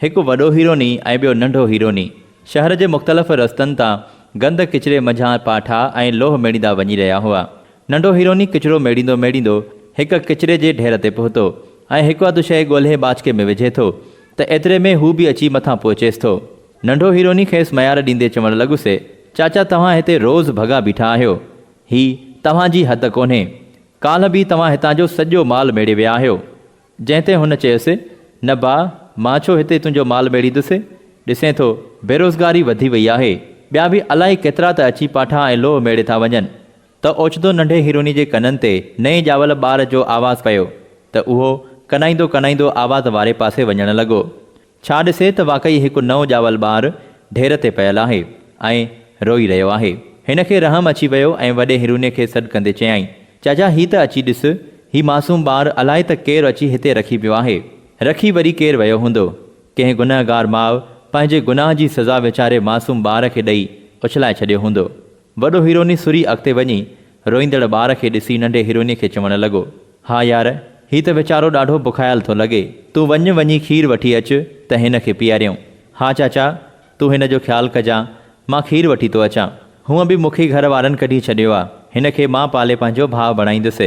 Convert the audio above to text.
هڪ وڏو هيروني ۽ ٻيو ننڍو هيروني شهر جي مختلف رستن تان گند ڪچري منجهان پاٺا ۽ لوهه ميڙيندا وڃي رهيا هئا. ننڍو هيروني ڪچرو ميڙيندو ميڙيندو هڪ ڪچري جي ڍير تي پهتو ۽ هڪ اڌ شيء ڳولهي ٻاچڪي ۾ وجهي ٿو ته ايتري ۾ هو به اچي مٿان پهچيس ٿو. ننڍو هيروني کيس ميار ڏيندي چوڻ لڳس، چاچا توهان هتي روز ڀڳا بيٺا آهيو. هي توهان جي حد ڪونهي. ڪالهه به توهان هتان جو سڄو مال ميڙي ويا آهيو. جنهن تي هن چيس، نه با، مان ڇو هتي تنهنجو مال ميڙيندس؟ ڏسين ٿو، بيروزگاري وڌي وئي آهي. ٻيا به الائي ڪيترا ته اچي پاٺا ۽ لوهه ميڙي ٿا وڃن. ته اوچتو ننڍي هيروني جي ڪنن تي نئين ڄاول ٻار جو آواز پيو ته اهو ڪنائيندو ڪنائيندو آواز واري پاسي وڃڻ لڳو. ڇا ڏسي ته واقعي هڪ نئون ڄاول ٻار ڍير تي پيل آهي ۽ روئي رهيو آهي. هن کي رحم اچي ويو ۽ وڏي هيروني کي سڏ ڪندي چيائين، چاچا هي ته اچي ڏس، هي معصوم ٻار الائي ته ڪير اچي هتي رکي ويو آهي. رکي وري ڪير ويو هوندو. ڪنهن گنهگار ماء پنهنجي گناهه جي سزا ويچاري معصوم ٻار کي ڏئي اڇلائي ڇڏيو هوندو. وڏو هيروني سري اڳتي وڃي روئيندڙ ٻار کي ڏسي ننڍي هيروني کي چوڻ لڳو، ها يار، هي ته ويچارو ڏاڍو بکايل ٿو لڳي، تون وڃ وڃي کير وٺي اچ ته هن کي پياريون. ها چاچا، تون هن جو خيال ڪجان، مان کير وٺي ٿو اچان. هونء به مون کي گهر وارن ڪڍي ڇڏيو آ، هن کي مان پالي پنهنجو ڀاء بڻائيندس.